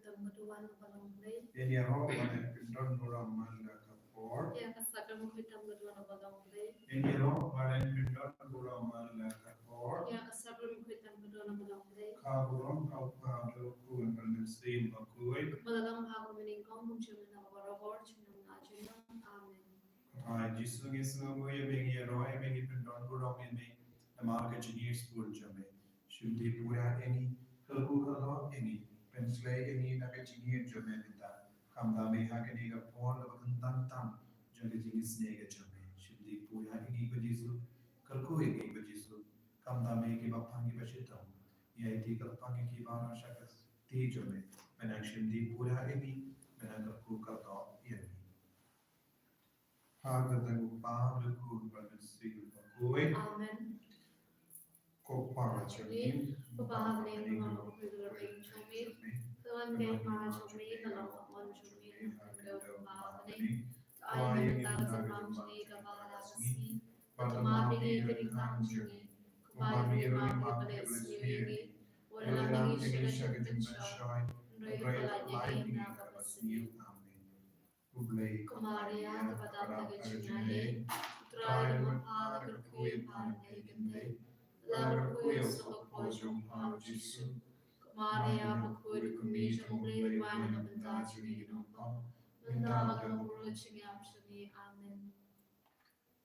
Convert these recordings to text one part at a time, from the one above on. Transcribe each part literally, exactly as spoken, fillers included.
tam ka duwan u ba long Blei. Ïaroh ban pyndonkam burom man la ka por. Ïa ka sakram bakhuid tam ka duwan u ba long Blei. Ïaroh ban pyndonkam burom man la ka por. Ïa ka sakram bakhuid tam ka duwan u ba long Blei. Ka burom ka u Kpa, u Khun bad u Mynsiem Bakhuid. Ba la long ha ka banyngkong kumjuh mynta bad baroh por junom la junom. Amen. Ko Trai Jisu, ngi sngewnguh ïa me, ngi ïaroh ïa me, ngi pyndonkam burom ïa me namar ka jingïasyllok jong me. Shim dih pura ïa ngi, kyrkhu kyrdoh ïa ngi, pynkhlaiñ ïa ngi na ka jingïeit jong me mynta. Kumta me ha kane ka por kaba kyntan tam jong ka jingisynei ka jong me. Shim dih pura ïa ngi ko Jisu, kyrkhu ïa ngi ko Jisu. Kumta me kiba pang kiba shitom, ïa ïa ki kyrpang ïa kiba rah sha ka kti jong me. Me nang shim dih pura ïa ngi, me nang kyrkhu kyrdoh ïa ngi. Ha ka kyrteng u Kpa, u Khun bad u Mynsiem Bakhuid. Amen. Ko Kpa jong ngi, Kpa ha bneng, ka long ka pyrthei jong me. Ka long ka jong me, ka long ka mon jong me, ka long ka Kpa ha bneng. Ai ïa ngi mynta ka jingbam jong ngi kaba ha la ka sngi. Bad ka map ïa ngi ka jingkam jong ngi. Kumba ngi ruh ngi map ïa kiba leh sniew ïa ngi. Wat ïalam ïa ngi sha ka jingpynshoi, hynrei khlaiñ ïa ngi na kaba sniew. Amen. Ko Blei, ko Maria kaba dap da ka jingaiei, U Trai u don bad pha, la kyrkhu ïa pha na ka bynta ki khynnah, la kyrkhu ïa u soh ka por jong pha u Jisu. Ko Maria bakhuid, ka kmie jong U Blei, duwai na ka bynta jong ngi ki nongpop, mynta bad ha ka por jingïap jong ngi. Amen.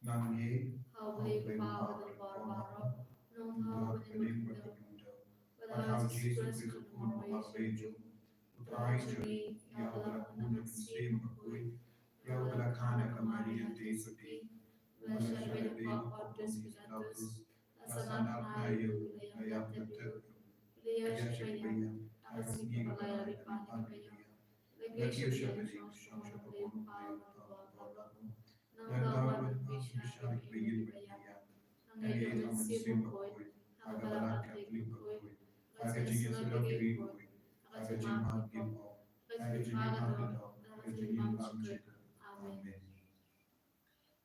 Nangne, ha U Blei U Kpa uba don bor baroh, Nongthaw uba bniah bad uba khyndew, bad ha U Jisu Khrist u Khun u Marwei jong U Trai jong ngi, ïa uba la hun da U Mynsiem Bakhuid, ïa uba la kha na ka Maria Theisotti, la shah beit ha khmat u Pontius Pilatus, la sah natnga ïa u, la ïap, la tep, la ïaishah beit ha ka sngi kaba lai arphew phra hynñiew, la kiew sha bneng, la shong sha ka bor U Blei uba don bor baroh. Nangta un wan bishar kiba ïeit bad kiba ïap, hangne ha ka Mynsiem Bakhuid, ha ka Balang Katholik bakhuid, ha ka jingïasyllok ïa ki riewkhuid, ha ka jingmap ki pop, ha ka jingim bakhraw, ha ka jingim bymjukut. Amen.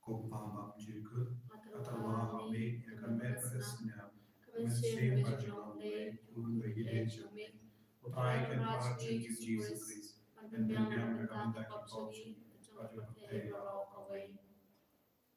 Ko Kpa bymjukut, nga tyrwa ha me ïa ka met bad ka snam, ka mynsiem bad ka jinglong Blei, U Khun uba ïeit jong me, U Trai Kynrad jong ngi Jisu Khrist, ban pynbiang na ka bynta ki pop jong ngi bad jong ka pyrthei baroh kawei.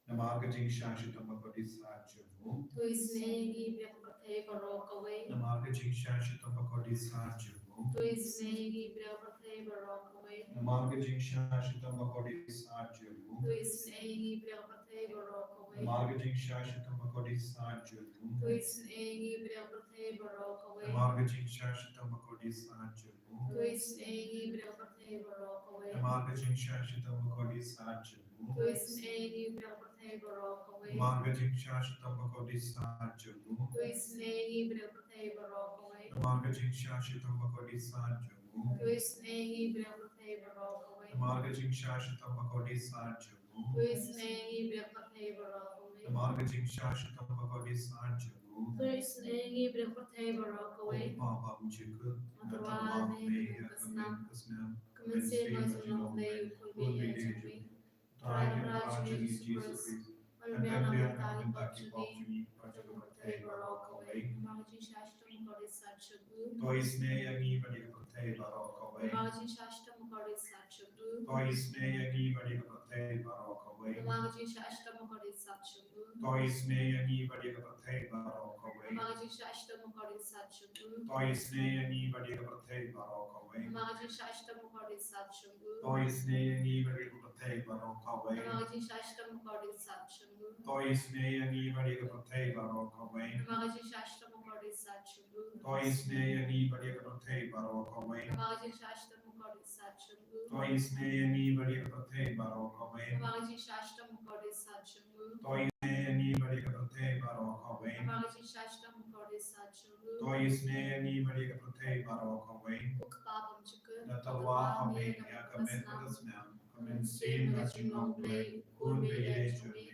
Namar ka jingshah shitom bakordit sat jong u, to isynei ïa ngi bad ïa ka pyrthei baroh kawei. Namar ka jingshah shitom bakordit sat jong u, to isynei ïa ngi bad ïa ka pyrthei baroh kawei. Namar ka jingshah shitom bakordit sat jong u, to isynei ïa ngi bad ïa ka pyrthei baroh kawei. Namar ka jingshah shitom bakordit sat jong u, to isynei ïa ngi bad ïa ka pyrthei baroh kawei. Namar ka jingshah shitom bakordit sat jong u, to isynei ïa ngi bad ïa ka pyrthei baroh kawei. Namar ka jingshah shitom bakordit sat jong u, to isynei ïa ngi bad ïa ka pyrthei baroh kawei. Namar ka jingshah shitom bakordit sat jong u, to isynei ïa ngi bad ïa ka pyrthei baroh kawei. Namar ka jingshah shitom bakordit sat jong u, to isynei ïa ngi bad ïa ka pyrthei baroh kawei. Namar ka jingshah shitom bakordit sat jong u, to isynei ïa ngi bad ïa ka pyrthei baroh kawei. Namar ka jingshah shitom bakordit sat jong u, to isynei ïa ngi bad ïa ka pyrthei baroh kawei. Ko Kpa bymjukut, nga tyrwa ha me ïa ka met ka snam, ka mynsiem bad ka jinglong Blei, U Khun uba ïeit jong me, U Trai Kynrad jong ngi Jisu Khrist, ban pynbiang na ka bynta ki pop jong ngi bad jong ka pyrthei baroh kawei. Namar ka jingshah shitom bakordit sat jong u, to isynei ïa ngi bad ïa ka pyrthei baroh kawei. Namar ka jingshah shitom bakordit sat jong u, to isynei ïa ngi bad ïa ka pyrthei baroh kawei. Namar ka jingshah shitom bakordit sat jong u, to isynei ïa ngi bad ïa ka pyrthei baroh kawei. Namar ka jingshah shitom bakordit sat jong u, to isynei ïa ngi bad ïa ka pyrthei baroh kawei. Namar ka jingshah shitom bakordit sat jong u, to isynei ïa ngi bad ïa ka pyrthei baroh kawei. Namar ka jingshah shitom bakordit sat jong u, to isynei ïa ngi bad ïa ka pyrthei baroh kawei. Namar ka jingshah shitom bakordit sat jong u, to isynei ïa ngi bad ïa ka pyrthei baroh kawei. Namar ka jingshah shitom bakordit sat jong u, to isynei ïa ngi bad ïa ka pyrthei baroh kawei. Namar ka jingshah shitom bakordit sat jong u, to isynei ïa ngi bad ïa ka pyrthei baroh kawei. Namar ka jingshah shitom bakordit sat jong u, to isynei ïa ngi bad ïa ka pyrthei baroh kawei. Ko Kpa bymjukut, nga tyrwa ha me ïa ka met bad ka snam, ka mynsiem bad ka jinglong Blei, U Khun uba ïeit jong me,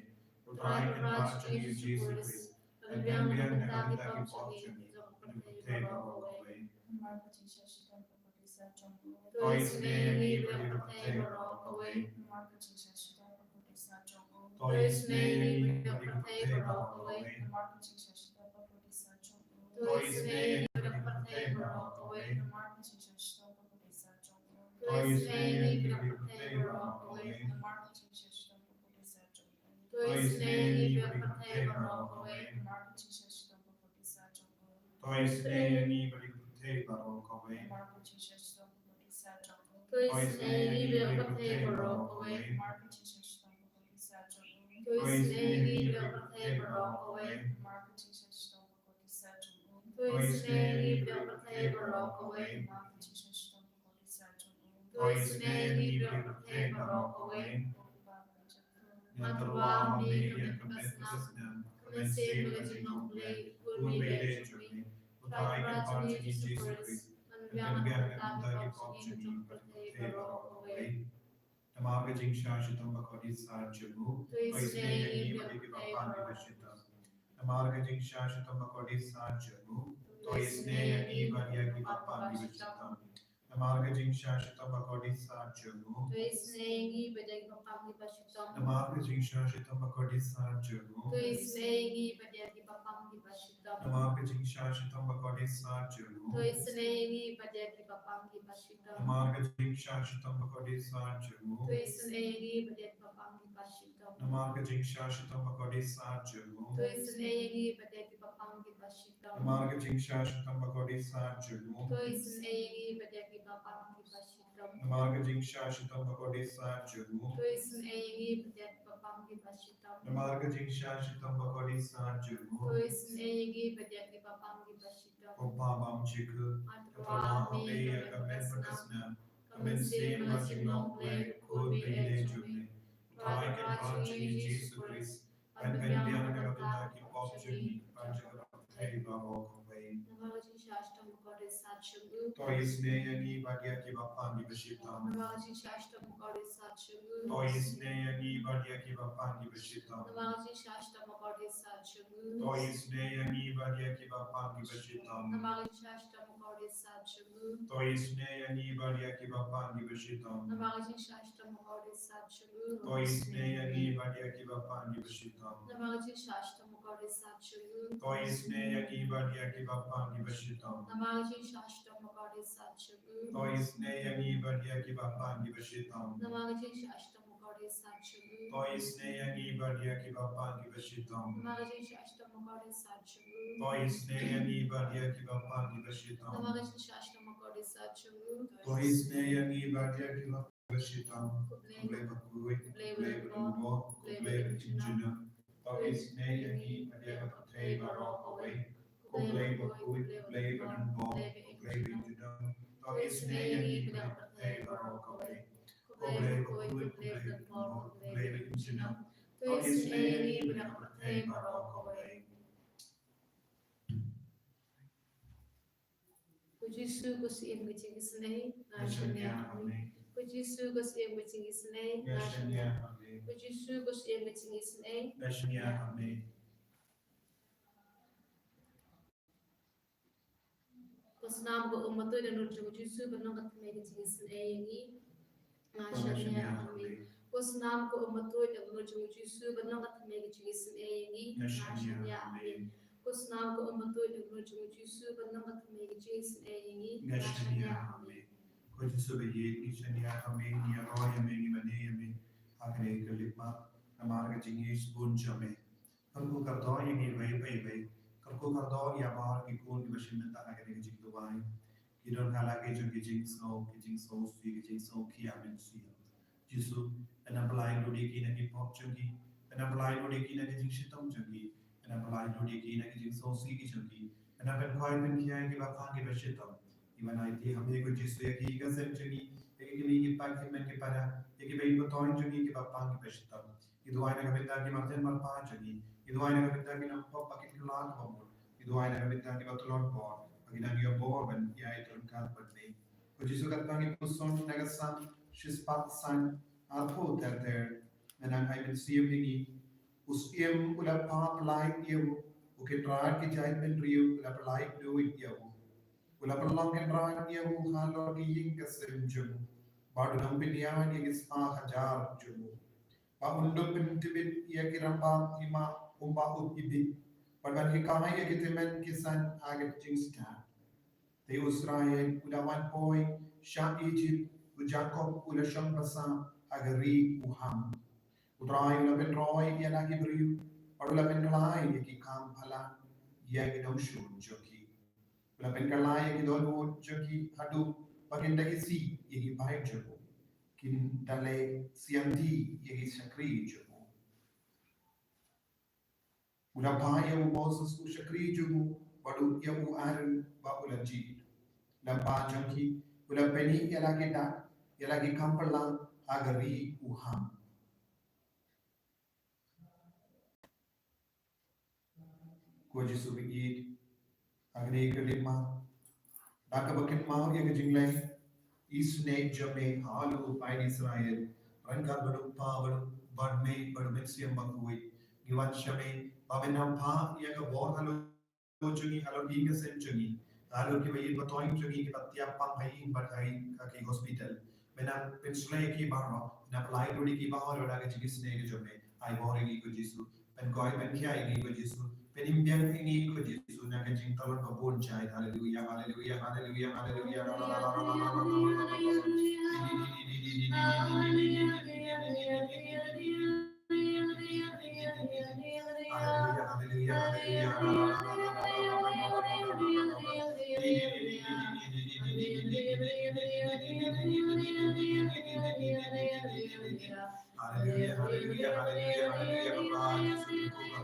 U Trai Kynrad jong ngi Jisu Khrist, ban pynbiang na ka bynta ki pop jong ngi bad jong ka pyrthei baroh kawei. Namar ka jingshah shitom bakordit sat jong u, to isynei ïa ngi bad ïa ka pyrthei baroh kawei. Namar ka jingshah shitom bakordit sat jong u, to isynei ïa ngi bad ïa ka pyrthei baroh kawei. Namar ka jingshah shitom bakordit sat jong u, to isynei ïa ngi bad ïa ka pyrthei baroh kawei. Namar ka jingshah shitom bakordit sat isynei ïa ngi ba ïa pyrthei baroh kawei. Namar ka jingshisha shisha ka jong u. To isynei ïa ngi ba ïa pyrthei baroh kawei. Namar ka jingshisha shisha ka jong u. To isynei ïa ngi ba ïa pyrthei baroh kawei. Namar ka jingshisha shisha ka jong u. To isynei ïa ngi ba ïa pyrthei baroh kawei. Namar ka jingshisha shisha ka jong u. To isynei ïa ngi ba ïa pyrthei baroh kawei. Namar ka jingshisha shisha ka jong u. To isynei ïa ngi ba ïa pyrthei baroh kawei. Namar ka jingshisha shisha ka jong u. To isynei ïa ngi ba ïa pyrthei baroh kawei. Nga tyrwa ha me ïa ka met ka snam, ka mynsiem ka jinglong Blei, u khun beileit jong me, u Trai kynphar jong ngi Jisu Khrist, ban pynbiang na ka bynta ki pop jong ngi bad ka pyrthei baroh kawei. Namar ka jingshah shitom bakordit sat jong u, to isynei ïa ngi bad ïa kiba pang kiba shitom. Namar ka jingshah shitom bakordit sat jong u, to isynei ïa ngi bad ïa kiba pang kiba shitom. Namar ka jingshah shitom bakordit sat jong u. To isynei ïa ngi bad ïa kiba pang kiba shitom. Namar ka jingshah shitom bakordit sat jong u. To isynei ïa ngi bad ïa kiba pang kiba shitom. Namar ka jingshah shitom bakordit sat jong u. To isynei ïa ngi bad ïa kiba pang kiba shitom. Namar ka jingshah shitom bakordit sat jong u. To isynei ïa ngi bad ïa kiba pang kiba shitom. Namar ka jingshah shitom bakordit sat jong u. To isynei ïa ngi bad ïa kiba pang kiba shitom. Namar ka jingshah shitom bakordit sat jong u. To isynei ïa ngi bad ïa kiba pang kiba shitom. Namar ka jingshah shitom bakordit sat jong u. To isynei ïa ngi bad ïa kiba pang kiba shitom. Namar ka jingshah shitom bakordit sat jong u. To isynei ïa ngi bad ïa kiba pang kiba shitom. Ko Pa bymjukut, nga tyrwa ha me ïa ka met bad ka snam, ka mynsiem bad ka jinglong Blei, u khun beileit jong me, u Trai kynphar jong ngi Jisu Khrist, ban pynbiang na ka bynta ki pop jong ngi bad jong ka pyrthei baroh kawei. Namar ka jingshah shitom bakordit sat jong u. To isynei ïa ngi bad ïa kiba pang kiba shitom. Namar ka jingshah shitom bakordit sat jong u. To isynei ïa ngi bad ïa kiba pang kiba shitom. Namar ka jingshah shitom bakordit sat jong u. To isynei ïa ngi bad ïa kiba pang kiba shitom. Namar ka jingshah shitom bakordit sat jong u. To isynei ïa ngi bad ïa kiba pang kiba shitom. Namar ka jingshah shitom bakordit sat jong u. To isynei ïa ngi bad ïa kiba pang kiba shitom. Namar ka jingshah shitom bakordit sat jong u. To isynei ïa ngi bad ïa kiba pang kiba shitom. Namar ka jingshah shitom bakordit sat jong u. To isynei ïa ngi bad ïa kiba pang kiba shitom. Namar ka jingshah shitom bakordit sat jong u. To isynei ïa ngi bad ïa kiba pang kiba shitom. Namar ka jingshah shitom bakordit sat jong u. To isynei ïa ngi bad ïa kiba pang kiba shitom. Namar ka jingshah shitom bakordit sat jong u. To isynei ïa ngi bad ïa kiba pang kiba shitom. Ko Blei bakhuid, ko Blei badonbor, ko Blei bajynjar. To isynei ïa ngi bad ïa ka pyrthei baroh kawei. Ko Blei bakhuid, ko Blei badonbor, ko Blei bajynjar. To isynei ïa ngi bad ïa ka pyrthei baroh kawei. Ko Blei bakhuid, ko Blei badonbor, ko Blei bajynjar. To isynei ïa ngi bad ïa ka pyrthei baroh kawei. Ko Jisu ko Syiem ka jingisynei, nga shaniah ha me. Ko Jisu ko Syiem ka jingisynei, nga shaniah ha me. Ko Jisu ko Syiem ka jingisynei, nga shaniah ha me. Ko snam ka um matuid na nud jong u Jisu ban long ka thymmei ka jingisynei ïa ngi, nga shaniah ha me. Ko snam ka um matuid na nud jong u Jisu ban long ka thymmei ka jingisynei ïa ngi, nga shaniah ha me. Ko snam ka um matuid na nud jong u Jisu ban long ka thymmei ka jingisynei ïa ngi, nga shaniah ha me. Ko Jisu ba ïeit, ngi shaniah ha me, ngi ïaroh ïa me, ngi mane ïa me ha kane ka lipmat namar ka jingïeit bun jong me. Kyrkhu kyrdoh ïa ngi iwei pa iwei. Kyrkhu kyrdoh ïa baroh ki khun kiba shim bynta ha kane ka jingduwai. Ki don ha la ki jong ki jingsngew, ki jingsngewsih, ki jingsngewkhia mynsiem. Jisu, pynpyllait lut ïa ki na ki pop jong ki. Pynpyllait lut ïa ki na ki jingshitom jong ki. Pynpyllait lut ïa ki na ki jingsngewsih ki jong ki. Pynpynkhuid pynkhia ïa kiba pang kiba shitom. Ngi wan aiti ha me ko Jisu ïa ki, ïa ka sem jong ngi, ïa ki kmie ki kpa ki hynmen ki para, ïa ki baïing batoiñ jong ngi kiba pang kiba shitom. Ngi duwai na ka bynta ki marjan marpa jong ngi. Ngi duwai na ka bynta ki nongpop ba kin kylla kaba mut. Ngi duwai na ka bynta kiba tlot bor ba kin nang ïoh bor ban ïaid ryngkat bad me. Ko Jisu, katba ngi puson na ka san shispah san arphew ter ter, me nang ai mynsiem ïa ngi. U Syiem u la pynpyllait ïa u, u Kynrad ki jaitbynriew u la pynlait luid ïa u. U la pynlong Kynrad ïa u halor ki ïing ka sem jong u, bad u nang pynïaid ïa ki spah hajar jong u. Ba un dup pyntbit ïa ki rangbah hima kumba u ibit, bad ban hikai ïa ki tymmen ki saiñ ha ka jingstad. Te u Israel u la wan poi sha Ijipt U Jakob u la shong basa ha ka ri u Ham. U Trai u la pynroi ïa la ki briew, bad u la pynkylla ïa ki kam palat ïa ki nongshun jong ki. U la pynkylla ïa ki dohnud jong ki haduh ba kin da isih ïa ki paid jong u, kin da leh sianti ïa ki shakri jong u. U la phah ïa u Moses u shakri jong u, bad ïa u Aaron ba u la jied. Lyngba jong ki u la pyni ïa la ki dak, ïa la ki kam palat ha ka ri u Ham. Ko Jisu ba ïeit, ha kane ka lynti, da kaba kynmaw ïa ka jingleh isynei jong me halor u paid Israel, ryngkat bad u Kpa bad u, bad me bad u Mynsiem Bakhuid, ngi wan sha me ba men nang phah ïa ka bor halor jong ngi, halor ïing ka sem jong ngi, halor kiba ïeit ba thoiñ jong ngi kiba tiap pang ha ïing bad ha ki hospital. Men nang pynshlei ïa ki baroh, nang pynlait ruh ïa ki baroh da ka jingisynei ka jong me. Ai bor ïa ngi ko Jisu. Pynkoit pynkhia ïa ngi ko Jisu. Pynim biang ïa ngi ko Jisu na ka jingtlot ba bun jait. Haleluya, haleluya, haleluya, haleluya. Haleluya, haleluya, haleluya. Haleluya, haleluya, haleluya, haleluya.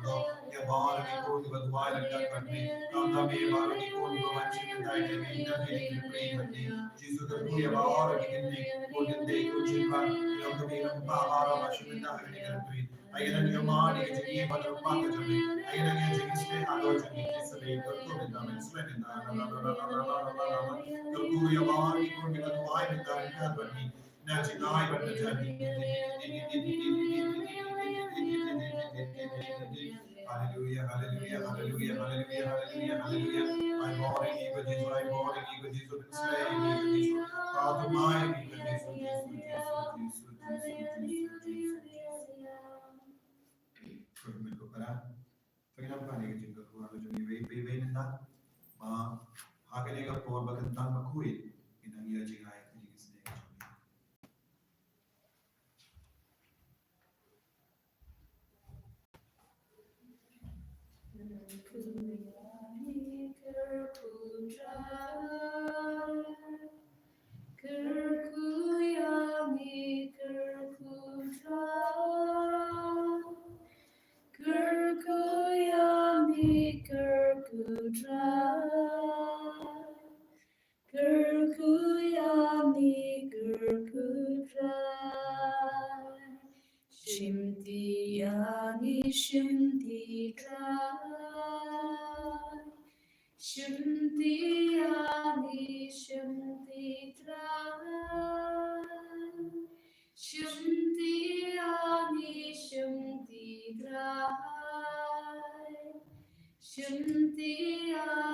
Kyrkhu ïa baroh ki khun kiba duwai ryngkat bad me. Khamtam ïa baroh ki khun kiba wan sha kane ka kynti bad me. Jisu kyrkhu ïa baroh ki kynti, khun kynti, khun shynrang, ki long kmie, ki long kpa baroh ba shu mynta ha kane ka kynti. Ai nang ïa ma ni ka jingim bad ka jong me. Ai nang ïa jingim sngewbha ka jong me. Jisu me kyrkhu mynta, men sngewbha mynta. Kyrkhu ïa baroh ki khun kiba duwai mynta ryngkat bad me. Na jingai bad na jani. Haleluya, haleluya, haleluya, haleluya, haleluya, haleluya. Ai bor ïa ngi ko Jisu, ai bor ïa ngi ko Jisu, pynslei ïa ngi ko Jisu. Ka tu mai ïa ngi ko Jisu, Jisu, Jisu, Jisu, Jisu, Jisu, Jisu. Ko Jisu ko para. Pynlong ka ne ka jingkyrkhu ha ka jong iwei pa iwei mynta. Ba ha kane ka por ba kyntang ba khuid, ngin nang ïa jingai ka jingisynei ka jong ngi. Kyrkhu ïa ngi, kyrkhu Trai. Kyrkhu ïa ngi, kyrkhu Trai. Kyrkhu ïa ngi, kyrkhu Trai. Shimti ïa ngi, shimti Trai. Shimti ïa ngi, shimti Trai. Shimti ïa ngi, shimti Trai. Shimti ïa